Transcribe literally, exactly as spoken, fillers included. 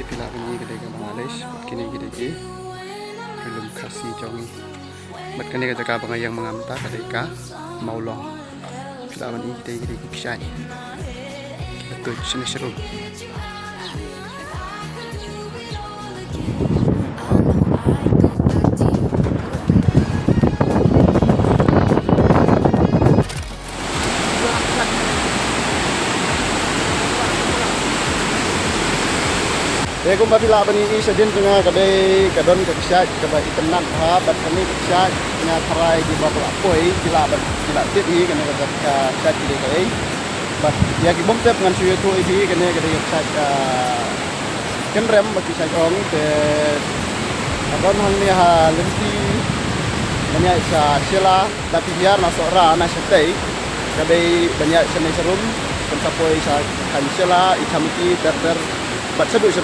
Phi lah ban i ka dei ka Bangladesh, bad kine ki dei ki ri lum Khasi jong ngi. Bad kane ka jaka ba nga ïeng ma nga mynta ka dei ka Mawlong. Phi lah ban i ka dei ki dei ki psiah. Ki la tuid shane sharum. Te kumba phi lah ban i shadien jong nga ka dei ka don ka ksiat kaba itynnad bha bad kane ka ksiat nga tharai kiba la poi ki lah ban ki la tip hi kane ka ksiat ki dei kaei. Bad ïa ki bym tip ngan shu ïathuh ïa phi kane ka dei ka ksiat ka kynrem ba ki sa ong te ka don hangne ha lynti ban ïaid sha Shella, da phi hiar na Sohra na shatei ka dei ban ïaid shane sharum, kan sa poi sha Khan Shella, Ithamati, ter ter bad shaduh sha